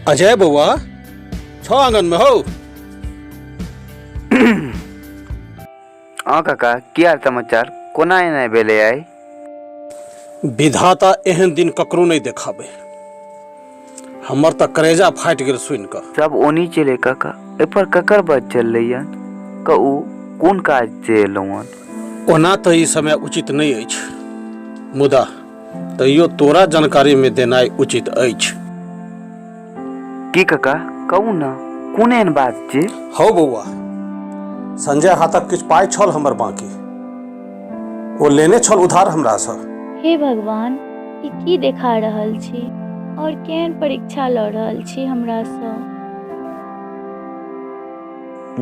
अजय बौआ छो आंगन में हो। अहाँ काका की हाल समाचार, कोना एना भेलै आइ? विधाता एहन दिन ककरो नहि देखाबे। हमर तऽ करेजा फाटि गेल सुनि कऽ। सब ओनी चले काका, एहिपर ककर बात चललै हन? कहू कोन काज से एलहुँ हन? ओना तऽ ई समय उचित नहि अछि, मुदा तैयो तोरा जानकारीमे देनाइ उचित अछि। की काका कहू ने, कोन एहन बात छै? हौ बौआ, संजय हाथक किछु पाइ छल हमर बाँकी, ओ लेने छल उधार हमरासँ। हे भगवान, ई की देखा रहल छी और केहन परीक्षा लऽ रहल छी हमरासँ?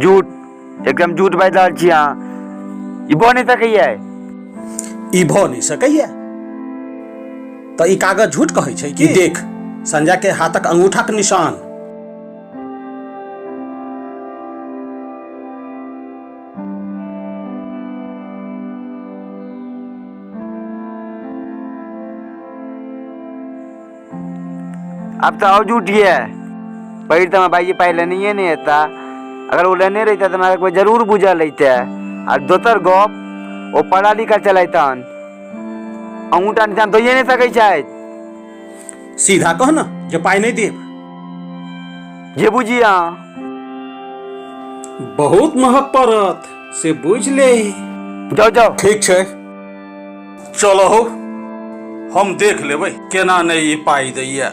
झूठ, एकदम झूठ बाजि रहल छी अहाँ। ई भऽ नहि सकैया। ई भऽ नहि सकैया तऽ ई कागज झूठ कहै छै की? देख संजय के हाथक अंगूठाक निशान। आब तऽ आओर झूठ ये। पहिल तऽ हमरा भाइजी पाइ लेनहिए नहि हेता। अगर ओ लेने रहिता तऽ हमरा एक बेर जरूर बुझल रहिते। आ दोसर गप, ओ पढ़ा लिखा चलैतन, अंगूठा निशान दैए नहि सकै छथि। सीधा कह ने जे पाइ नहि देब। जे बुझी अहाँ। बहुत महग पड़त से बुझि ले। जाउ जाउ। ठीक छै, चलो हो, हम देख लेबै केना नहि ई पाइ दैया।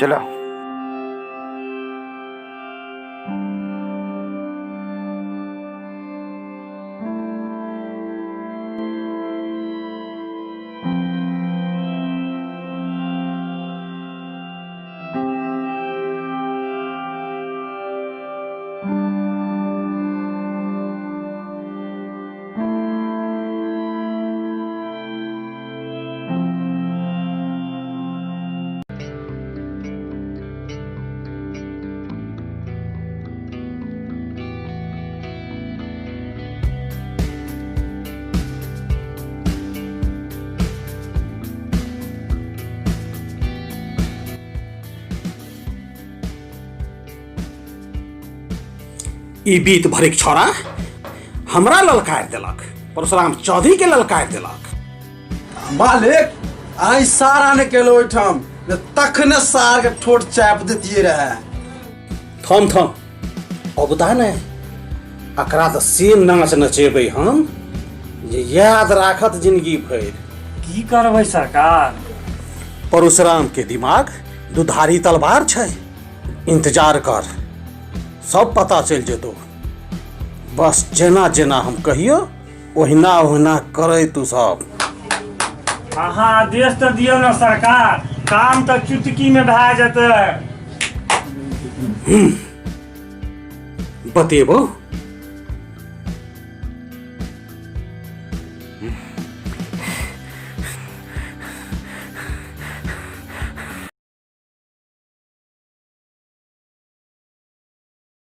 चलो। ई बीत भरिक छौड़ा हमरा ललकार देलक, परशुराम चौधरी के ललकार देलक। मालिक, आइ सारा ने केलो ओहिठाम ने, तखने सार के ठोट चाप देतिए रहे। थम थम अबता ने, अकरा तऽ से नाच नचेबै हम जे याद राखत जिंदगी भरि। की करबै सरकार? परशुराम के दिमाग दुधारी तलवार छै, इंतजार कर, सब पता चलि जेतौ। बस जेना जेना हम कहियो ओहिना ओहिना करे तू सब। अहाँ आदेश तऽ दियौ ने सरकार, काम तऽ चुटकी में भए जेतै। बतेबो।